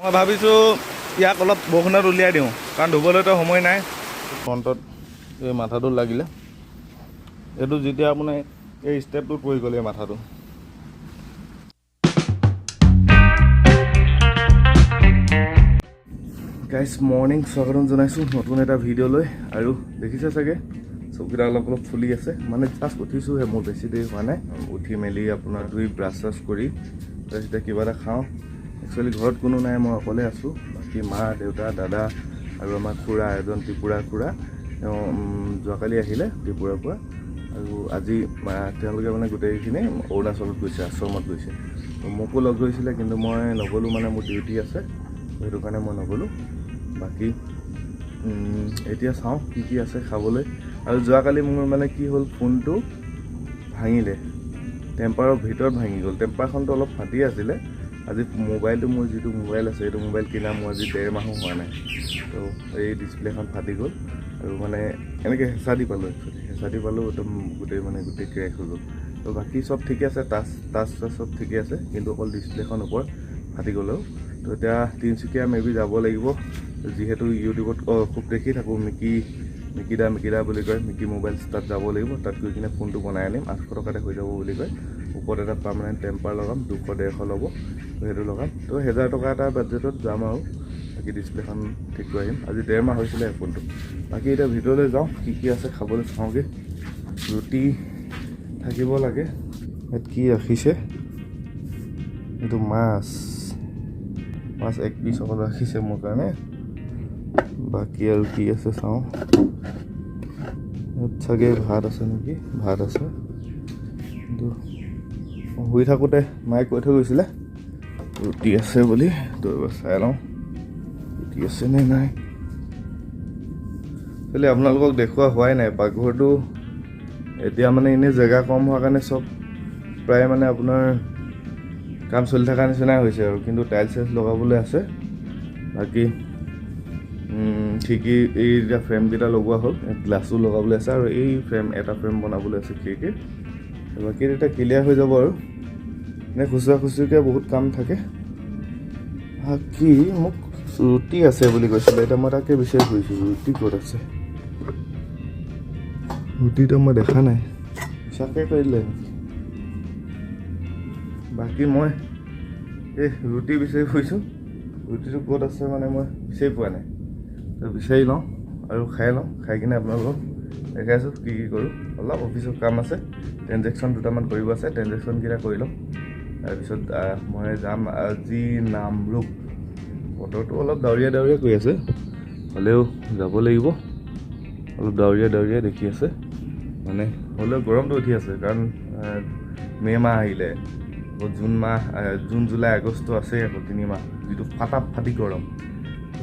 মই ভাবিছোঁ ইয়াক অলপ বৰষুণত উলিয়াই দিওঁ, কাৰণ ধুবলৈতো সময় নাই। ফ্ৰণ্টত এই মাথাটো লাগিলে, এইটো যেতিয়া আপোনাৰ এই ষ্টেপটোত পৰি গ'ল এই মাথাটো। গাইজ মৰ্ণিং, স্বাগতম জনাইছোঁ নতুন এটা ভিডিঅ'লৈ। আৰু দেখিছে চাগে চকুকেইটা অলপ অলপ ফুলি আছে, মানে জাষ্ট উঠিছোঁহে, মোৰ বেছি দেৰি হোৱা নাই। উঠি মেলি আপোনাৰ ধুই ব্ৰাছ চাছ কৰি তাৰপিছতে কিবা এটা খাওঁ। একচুৱেলি ঘৰত কোনো নাই, মই অকলে আছোঁ। বাকী মা, দেউতা, দাদা আৰু আমাৰ খুৰা এজন, ত্ৰিপুৰা খুৰা, তেওঁ যোৱাকালি আহিলে ত্ৰিপুৰাৰ পৰা। আৰু আজি তেওঁলোকে মানে গোটেইখিনি অৰুণাচলত গৈছে, আশ্ৰমত গৈছে। তো মোকো লগ ধৰিছিলে, কিন্তু মই নগ'লোঁ, মানে মোৰ ডিউটি আছে, সেইটো কাৰণে মই নগ'লোঁ। বাকী এতিয়া চাওঁ কি কি আছে খাবলৈ। আৰু যোৱাকালি মোৰ মানে কি হ'ল, ফোনটো ভাঙিলে, টেম্পাৰৰ ভিতৰত ভাঙি গ'ল। টেম্পাৰখনটো অলপ ফাটি আছিলে। আজি মোবাইলটো, মোৰ যিটো মোবাইল আছে, সেইটো মোবাইল কিনা মোৰ আজি 1.5 মাহো হোৱা নাই। তো এই ডিছপ্লেখন ফাটি গ'ল আৰু মানে এনেকৈ হেঁচা দি পালোঁ, একচুৱেলি হেঁচা দি পালোঁ, একদম গোটেই মানে গোটেই ক্ৰেক হৈ গ'ল। তো বাকী চব ঠিকে আছে, টাচ টাচ চাচ চব ঠিকে আছে, কিন্তু অকল ডিছপ্লেখন ওপৰত ফাটি গ'ল আৰু। তো এতিয়া তিনিচুকীয়া মে বি যাব লাগিব, যিহেতু ইউটিউবত খুব দেখি থাকোঁ মিকি মিকিদা মিকিদা বুলি কয়, মিকি মোবাইলছ, তাত যাব লাগিব। তাত গৈ কিনে ফোনটো বনাই আনিম, 800 টকাতে হৈ যাব বুলি কয়। ওপৰত এটা পাৰ্মানেণ্ট টেম্পাৰ লগাম, 200-150 ল'ব, তো সেইটো লগাম। তো 1000 টকা এটা বাজেটত যাম আৰু বাকী ডিছপ্লেখন ঠিক কৰি আহিম। আজি 1.5 মাহ হৈছিলে ফোনটো। বাকী এতিয়া ভিতৰলৈ যাওঁ, কি কি আছে খাবলৈ চাওঁগৈ। ৰুটি থাকিব লাগে, ইয়াত কি ৰাখিছে, এইটো মাছ, মাছ 1 পিচ অকল ৰাখিছে মোৰ কাৰণে। বাকী আৰু কি আছে চাওঁ। ইয়াত চাগে ভাত আছে নেকি, ভাত আছে। কিন্তু শুই থাকোঁতে মায়ে কৈ থৈ গৈছিলে ৰুটি আছে বুলি, তো এবাৰ চাই লওঁ ৰুটি আছে নে নাই। একচুৱেলি আপোনালোকক দেখুওৱা হোৱাই নাই পাকঘৰটো। এতিয়া মানে এনেই জেগা কম হোৱাৰ কাৰণে চব প্ৰায় মানে আপোনাৰ কাম চলি থকা নিচিনাই হৈছে আৰু, কিন্তু টাইলছ চাইলছ লগাবলৈ আছে। বাকী খিৰিকী এই এতিয়া ফ্ৰেমকেইটা লগোৱা হ'ল, গ্লাছো লগাবলৈ আছে, আৰু এই ফ্ৰেম এটা ফ্ৰেম বনাবলৈ আছে খিৰিকীৰ। বাকী তেতিয়া ক্লিয়াৰ হৈ যাব আৰু। এনেই খুচুৰা খুচুৰিকৈ বহুত কাম থাকে। বাকী মোক ৰুটি আছে বুলি কৈছিলে, এতিয়া মই তাকে বিচাৰি ফুৰিছোঁ ৰুটি ক'ত আছে। ৰুটিটো মই দেখা নাই, বিশ্বাসে কৰিলে নেকি। বাকী মই এই ৰুটি বিচাৰি ফুৰিছোঁ, ৰুটিটো ক'ত আছে মানে মই বিচাৰি পোৱা নাই। তো বিচাৰি লওঁ আৰু খাই লওঁ, খাই কিনে আপোনালোকক দেখাইছোঁ কি কি কৰোঁ। অলপ অফিচৰ কাম আছে, ট্ৰেনজেকশ্যন দুটামান কৰিব আছে, ট্ৰেনজেকশ্যনকেইটা কৰি লওঁ। তাৰপিছত মই যাম আজি নামৰূপ। বতৰটো অলপ ডাৱৰীয়া ডাৱৰীয়া কৰি আছে, হ'লেও যাব লাগিব। অলপ ডাৱৰীয়া ডাৱৰীয়া দেখি আছে, মানে হ'লেও গৰমটো উঠি আছে, কাৰণ মে' মাহ আহিলে, আকৌ জুন মাহ, জুন জুলাই আগষ্ট আছেই, আকৌ 3 মাহ যিটো ফাটা ফাটি গৰম।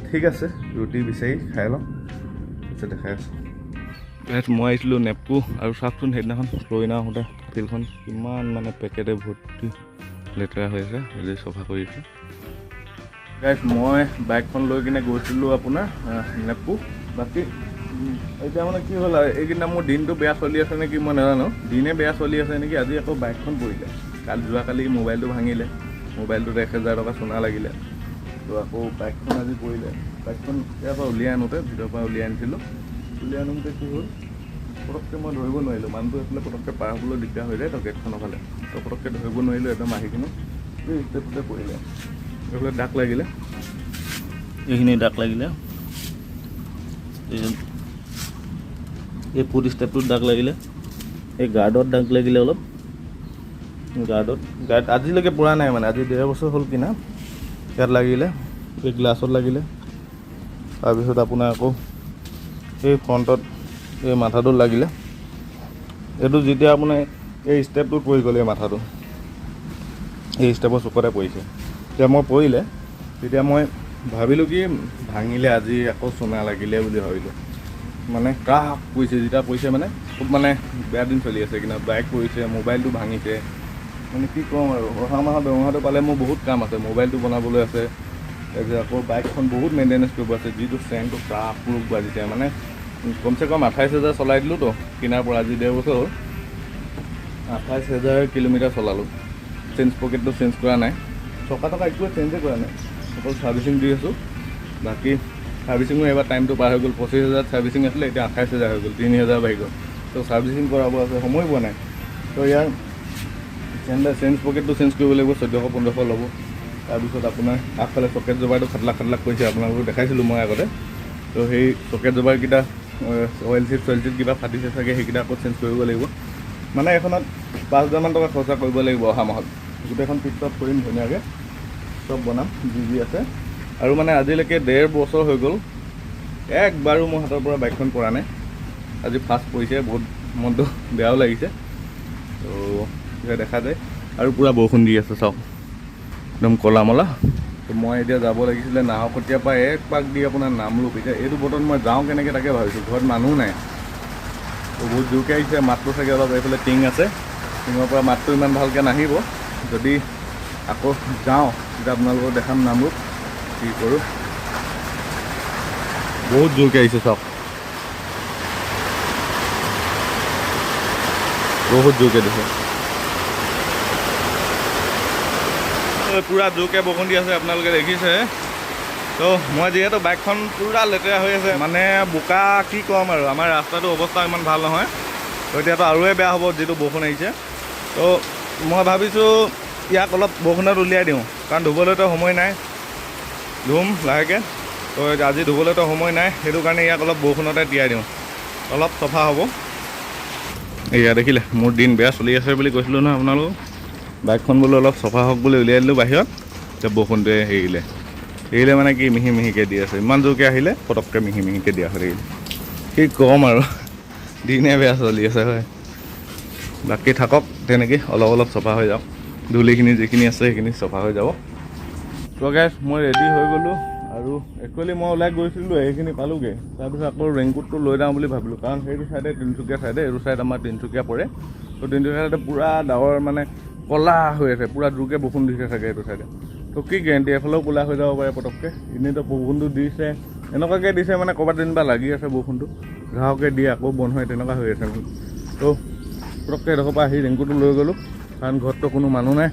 ঠিক আছে, ৰুটি বিচাৰি খাই লওঁ, তাৰপিছত দেখাই আছোঁ। মই আহিছিলোঁ নেপকো, আৰু চাওকচোন সেইদিনাখন ফ্লৰিনা আহোঁতে ফিল্ডখন কিমান মানে পেকেটে ভৰ্তি লেতেৰা হৈ আছে, হেৰি চফা কৰি আছে। গাইজ মই বাইকখন লৈ কিনে গৈছিলোঁ আপোনাৰ নেপকো। বাকী এতিয়া মানে কি হ'ল, এইকেইদিনা মোৰ দিনটো বেয়া চলি আছে নেকি মই নাজানো, দিনে বেয়া চলি আছে নেকি। আজি আকৌ বাইকখন পৰিলে, কালি যোৱাকালি মোবাইলটো ভাঙিলে, মোবাইলটোত 1000 টকা চোনা লাগিলে। তো আকৌ বাইকখন আজি পৰিলে, বাইকখন ইয়াৰ পৰা উলিয়াই আনোতে, ভিতৰৰ পৰা উলিয়াই আনিছিলোঁ। উলিয়াই আনোতে কি হ'ল, পটককৈ মই ধৰিব নোৱাৰিলোঁ, মানুহটো এইফালে পটককৈ পাৰ হ'বলৈ দিগদাৰ হৈ যায় তো গেটখনৰ ফালে, তো পটককৈ ধৰিব নোৱাৰিলোঁ, একদম আহি কিনে এই ষ্টেপটোতে পৰিলে, এইফালে দাগ লাগিলে, এইখিনি দাগ লাগিলে, এই ফুট ষ্টেপটোত দাগ লাগিলে, এই গাৰ্ডত দাগ লাগিলে অলপ, গাৰ্ডত গাৰ্ড আজিলৈকে পৰা নাই, মানে আজি 1.5 বছৰ হ'ল কিনা। ইয়াত লাগিলে, এই গ্লাছত লাগিলে, তাৰপিছত আপোনাৰ আকৌ এই ফ্ৰণ্টত এই মাথাটোত লাগিলে। এইটো যেতিয়া আপোনাৰ এই ষ্টেপটোত পৰি গ'ল, এই মাথাটো এই ষ্টেপৰ চুকতে পৰিছে। তেতিয়া মই পৰিলে, তেতিয়া মই ভাবিলোঁ কি ভাঙিলে আজি আকৌ চুনা লাগিলে বুলি ভাবিলোঁ, মানে ক্ৰাক পৰিছে। যেতিয়া পৰিছে মানে খুব মানে বেয়া দিন চলি আছে, কিন্তু বাইক পৰিছে, মোবাইলটো ভাঙিছে, মানে কি ক'ম আৰু। অহা মাহত দৰমহাটো পালে মোৰ বহুত কাম আছে, মোবাইলটো বনাবলৈ আছে, তাৰপিছত আকৌ বাইকখন বহুত মেইনটেনেঞ্চ কৰিব আছে। যিটো চেনটো ক্ৰাক ক্ৰুক বাজিছে, মানে কমচে কম 28,000 চলাই দিলোঁতো কিনাৰ পৰা, আজি 1.5 বছৰ হ'ল, 28,000 কিলোমিটাৰ চলালোঁ। চেঞ্জ পকেটটো চেঞ্জ কৰা নাই, চকা টকা একোৱে চেঞ্জে কৰা নাই। অকল ছাৰ্ভিচিং দি আছোঁ। বাকী ছাৰ্ভিচিঙো এইবাৰ টাইমটো পাৰ হৈ গ'ল, 25,000 ছাৰ্ভিচিং আছিলে, এতিয়া 28,000 হৈ গ'ল, 3,000 বাঢ়ি গ'ল। তো ছাৰ্ভিচিং কৰাব আছে, সময় পোৱা নাই। তো ইয়াৰ চেঞ্জ পকেটটো চেঞ্জ কৰিব লাগিব, 1,400-1,500 ল'ব। তাৰপিছত আপোনাৰ আগফালে চকেট জবাৰটো খাটলাক খাটলাক কৰিছে, আপোনালোকক দেখাইছিলোঁ মই আগতে। তো সেই চকেট জবাৰকেইটা অইল চিট চইল চিট কিবা ফাটিছে চাগে, সেইকেইটা আকৌ চেঞ্জ কৰিব লাগিব। মানে এইখনত 5,000মান টকা খৰচা কৰিব লাগিব অহা মাহত। গোটেইখন পিক আপ কৰিম ধুনীয়াকৈ, চব বনাম যি যি আছে। আৰু মানে আজিলৈকে 1.5 বছৰ হৈ গ'ল, একবাৰো মোৰ হাতৰ পৰা বাইকখন পৰা নাই। আজি ফাৰ্ষ্ট পৰিছে, বহুত মনটো বেয়াও লাগিছে। তো কিবা দেখা যায়। আৰু পূৰা বৰষুণ দি আছে, চাওক একদম ক'লা মলা। তো মই এতিয়া যাব লাগিছিলে নাহৰকটীয়াৰ পৰা এক পাক দি আপোনাৰ নামৰূপ। এতিয়া এইটো বতৰত মই যাওঁ কেনেকৈ তাকে ভাবিছোঁ, ঘৰত মানুহ নাই। তো বহুত জোৰকৈ আহিছে মাতটো, চাগে অলপ এইফালে টিং আছে, টিঙৰ পৰা মাতটো ইমান ভালকৈ নাহিব। যদি আকৌ যাওঁ তেতিয়া আপোনালোকক দেখাম নামৰূপ কি কৰোঁ। বহুত জোৰকৈ আহিছে, চাওক বহুত জোৰকৈ দিছে, পূৰা জোৰকৈ বৰষুণ দি আছে, আপোনালোকে দেখিছে। তো মই যিহেতু বাইকখন পূৰা লেতেৰা হৈ আছে, মানে বোকা কি ক'ম আৰু, আমাৰ ৰাস্তাটো অৱস্থা ইমান ভাল নহয়। তো এতিয়াতো আৰুৱে বেয়া হ'ব যিটো বৰষুণ আহিছে। তো মই ভাবিছোঁ ইয়াক অলপ বৰষুণত উলিয়াই দিওঁ, কাৰণ ধুবলৈতো সময় নাই, ধুম লাহেকৈ। তো আজি ধুবলৈতো সময় নাই, সেইটো কাৰণে ইয়াক অলপ বৰষুণতে তিয়াই দিওঁ, অলপ চফা হ'ব। এয়া দেখিলে মোৰ দিন বেয়া চলি আছে বুলি কৈছিলোঁ নহয় আপোনালোকক। বাইকখন বোলো অলপ চফা হওক বুলি উলিয়াই দিলোঁ বাহিৰত, এতিয়া বৰষুণটোৱে এৰিলে। এৰিলে মানে কি মিহি মিহিকৈ দি আছে, ইমান জোৰকৈ আহিলে পটককৈ মিহি মিহিকৈ দিয়া হৈ থাকিলে। কি ক'ম আৰু, দিনে বেয়া চলি আছে হয়। বাকী থাকক তেনেকৈ, অলপ অলপ চফা হৈ যাওক, ধূলিখিনি যিখিনি আছে সেইখিনি চফা হৈ যাব। তো গাইজ মই ৰেডি হৈ গ'লোঁ আৰু একচুৱেলি মই ওলাই গৈছিলোঁ, সেইখিনি পালোঁগৈ। তাৰপিছত আকৌ ৰেইনকোটটো লৈ যাওঁ বুলি ভাবিলোঁ, কাৰণ সেইটো ছাইডে তিনিচুকীয়া ছাইডে, এইটো ছাইড আমাৰ তিনিচুকীয়া পৰে। তো তিনিচুকীয়া ছাইডে পূৰা ডাৱৰ মানে ক'লা হৈ আছে, পূৰা জোৰকৈ বৰষুণ দিছে চাগে এইটো ছাইডে। তো কি গেৰেণ্টি এফালেও ক'লা হৈ যাব পাৰে পটককৈ। এনেইতো বৰষুণটো দিছে, এনেকুৱাকৈ দিছে মানে ক'ৰবাত যেনিবা লাগি আছে বৰষুণটো, ঘাহকৈ দিয়ে আকৌ বন্ধ হয়, তেনেকুৱা হৈ আছে মানে। তো পটককৈ এডোখৰ পৰা আহি ৰেইনকোটটো লৈ গ'লোঁ, কাৰণ ঘৰততো কোনো মানুহ নাই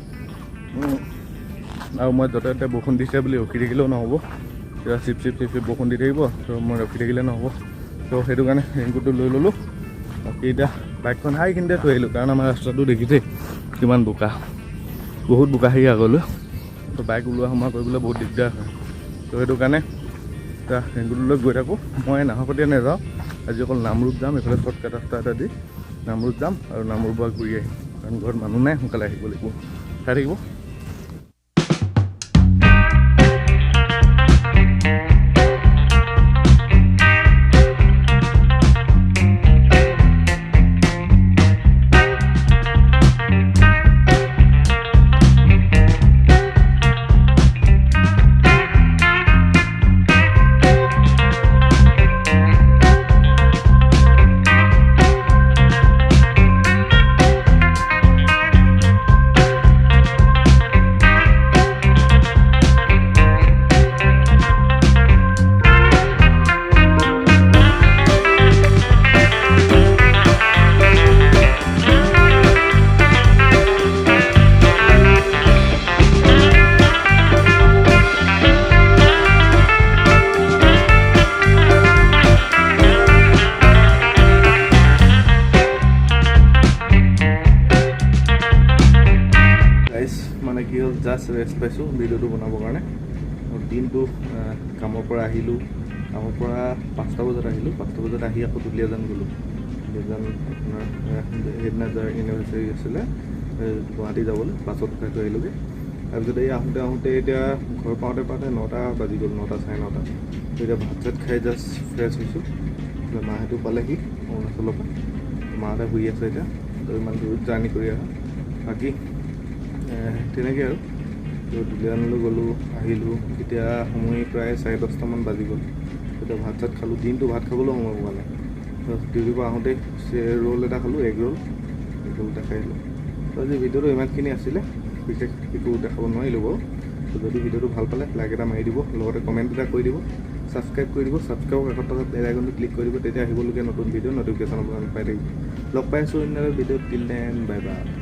আৰু মই য'তে ত'তে বৰষুণ দিছে বুলি ৰখি থাকিলেও নহ'ব, কিবা চিপ চিপ চিপ চিপ বৰষুণ দি থাকিব, তো মই ৰখি থাকিলে নহ'ব। তো সেইটো কাৰণে ৰেইনকোটটো লৈ ল'লোঁ। বাকী এতিয়া বাইকখন হাইখিনিতে থৈ আহিলোঁ, কাৰণ আমাৰ ৰাস্তাটো দেখিছেই কিমান বোকা, বহুত বোকা সেই আগলৈ। তো বাইক ওলোৱা সোমোৱা কৰিবলৈ বহুত দিগদাৰ হয়। তো সেইটো কাৰণে এতিয়া ৰেইনকোটটো লৈ গৈ থাকোঁ। মই নাহৰকটীয়া নাযাওঁ আজি, অকল নামৰূপ যাম, এইফালে শ্বৰ্টকাট ৰাস্তা এটা দি নামৰূপ যাম আৰু নামৰূপৰ পৰা ঘূৰি আহিম, কাৰণ ঘৰত মানুহ নাই, সোনকালে আহিব লাগিব। চাই থাকিব। মানে কি হ'ল, জাষ্ট ৰেষ্ট পাইছোঁ ভিডিঅ'টো বনাবৰ কাৰণে। দিনটো কামৰ পৰা আহিলোঁ, কামৰ পৰা 5টা বজাত আহিলোঁ, 5টা বজাত আহি আকৌ দুলীয়াজান গ'লোঁ। দুলীয়াজান আপোনাৰ সেইদিনা যাৰ এনিভাৰ্চাৰী আছিলে, গুৱাহাটী যাবলৈ বাছত উঠাই থৈ আহিলোঁগৈ। তাৰপিছত এই আহোঁতে আহোঁতে এতিয়া ঘৰ পাওঁতে পাওঁতে 9টা বাজি গ'ল, 9টা 9:30। এতিয়া ভাত চাত খাই জাষ্ট ফ্ৰেছ হৈছোঁ। মাহঁতো পালেহি অৰুণাচলৰ পৰা, মাহঁতে শুই আছে এতিয়া, তো ইমান দূৰ জাৰ্ণি কৰি অহা। বাকী তেনেকৈ আৰু তো দুলীয়াজানলৈ গ'লোঁ, আহিলোঁ। এতিয়া সময় প্ৰায় 10:30মান বাজি গ'ল। এতিয়া ভাত চাত খালোঁ, দিনটো ভাত খাবলৈও সময় পোৱা নাই। ডিউটিৰ পৰা আহোঁতে ৰোল এটা খালোঁ, এগ ৰোল, এগ ৰোল এটা খাই আহিলোঁ। তো আজি ভিডিঅ'টো ইমানখিনি আছিলে, বিশেষ একো দেখাব নোৱাৰিলোঁ বাৰু। তো যদি ভিডিঅ'টো ভাল পালে লাইক এটা মাৰি দিব, লগতে কমেণ্ট এটা কৰি দিব, ছাবস্ক্ৰাইব কৰি দিব, ছাবস্ক্ৰাইবৰ কাষত থকা বেল আইকনটো ক্লিক কৰি দিব, তেতিয়া আহিবলগীয়া নতুন ভিডিঅ' নটিফিকেশ্যন আপোনালোকে পাই থাকিব। লগ পাই আছোঁ অন্য এটা ভিডিঅ'ত। Till then bye bye.